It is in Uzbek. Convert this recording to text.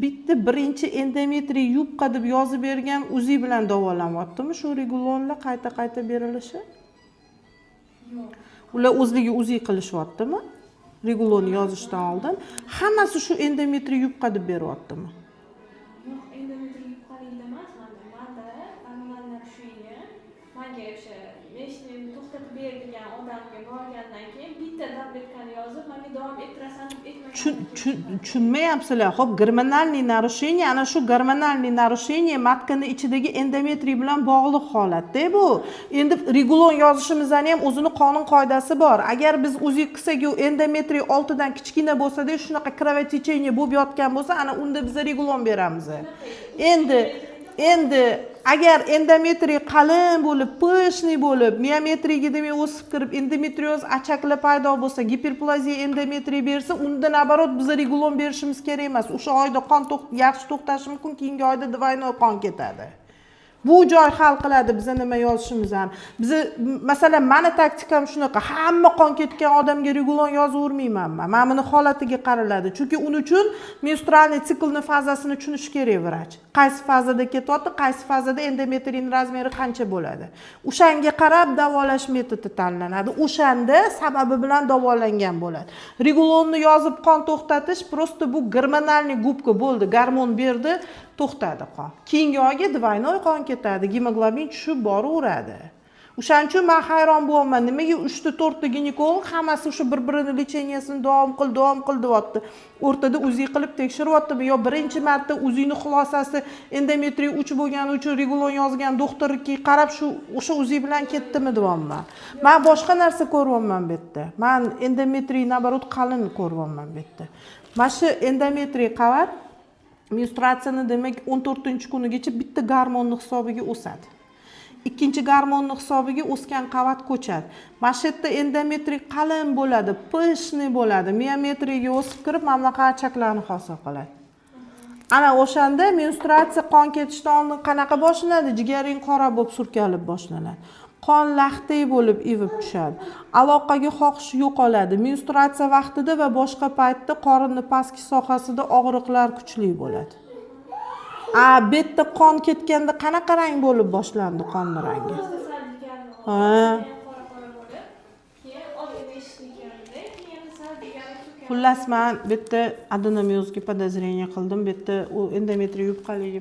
Bitta birinchi endometriy yupqa deb yozib bergan УЗИ bilan davolanyaptimi shu Regulonlar qayta qayta berilishi? Yo'q. Ular o'zligi УЗИ qilishyaptimi Regulon yozishdan oldin? Hammasi shu endometriy yupqa deb beryaptimi? Yo'q, endometriy yupqaligida emas manda. Manda gormonal нарушение. Manga o'sha месячный ni to'xtatib ber degan odamga borgandan keyin bitta tabletkani yozib, manga davom ettirasan deb aytmagan. Tushunmayapsizlar. Ho'p, гормональный нарушение, ana shu гормональный нарушение матка ni ichidagi endometriy bilan bog'liq holatda bu. Endi Regulon yozishimizni ham o'zini qonun qoidasi bor. Agar biz УЗИ qilsak, u endometriy 6dan kichkina bo'lsada, shunaqa кровотечение bo'lib yotgan bo'lsa, ana unda biz Regulon beramiz. Endi agar endometriy qalin bo'lib, пышный bo'lib, miometriyga demak o'sib kirib, endometrioz очаг lar paydo bo'lsa, giperplaziya endometriy bersa, unda наоборот biz Regulon berishimiz kerak emas. O'sha oyda qon yaxshi to'xtashi mumkin, keyingi oyda двойной qon ketadi. Bu joy hal qiladi biza nima yozishimizni. Biza, masalan, mani taktikam shunaqa: hamma qon ketgan odamga Regulon yozavermayman man. Mana buni holatiga qaraladi, chunki uning uchun менструальный siklni fazasini tushunishi kerak vrach, qaysi fazada ketyapti, qaysi fazada endometriyni размер i qancha bo'ladi. O'shanga qarab davolash metodi tanlanadi, o'shanda sababi bilan davolangan bo'ladi. Regulonni yozib qon to'xtatish просто bu гормональный губка bo'ldi. Gormon berdi, to'xtadi qon, keyingi oyga двойной qon ketadi, gemoglobin tushib boraveradi. O'shaning uchun man hayron bo'lyapman, nimaga uchta, to'rtta ginekolog hammasi o'sha bir birini лечение sini davom qil, davom qil deyapti. O'rtada УЗИ qilib tekshiryaptimi yo birinchi marta УЗИ ni xulosasi endometriy 3 bo'lgani uchun Regulon yozgan doktorga qarab, shu o'sha УЗИ bilan ketdimi deyapman. Man boshqa narsa ko'ryapman bu yerda. Man endometriy наоборот qalin ko'ryapman bu yerda. Mana shu endometriy qavat menstruatsiyani, demak, 14-kunigacha bitta gormonni hisobiga o'sadi, ikkinchi gormonni hisobiga o'sgan qavat ko'chadi. Mana shu yerda endometriy qalin bo'ladi, пышный bo'ladi, miometriyga o'sib kirib, mana bunaqa очаг larni hosil qiladi. Ana o'shanda menstruatsiya qon ketishdan oldin qanaqa boshlanadi? Jigaring qora bo'lib surkalib boshlanadi, qon laxtak bo'lib ivib tushadi, aloqaga xohish yo'qoladi. Menstruatsiya vaqtida va boshqa paytda qorinni pastki sohasida og'riqlar kuchli bo'ladi. A bu yerda qon ketganda qanaqa rang bo'lib boshlandi qonni rangi? Sal jigarni keyin qora qora bo'lib, keyin ozgina eshitganda, keyin sal jigari surkalib. Xullas, man bu yerda adenomiozga подозрение qildim. Bu yerda u endometriy yupqaligi.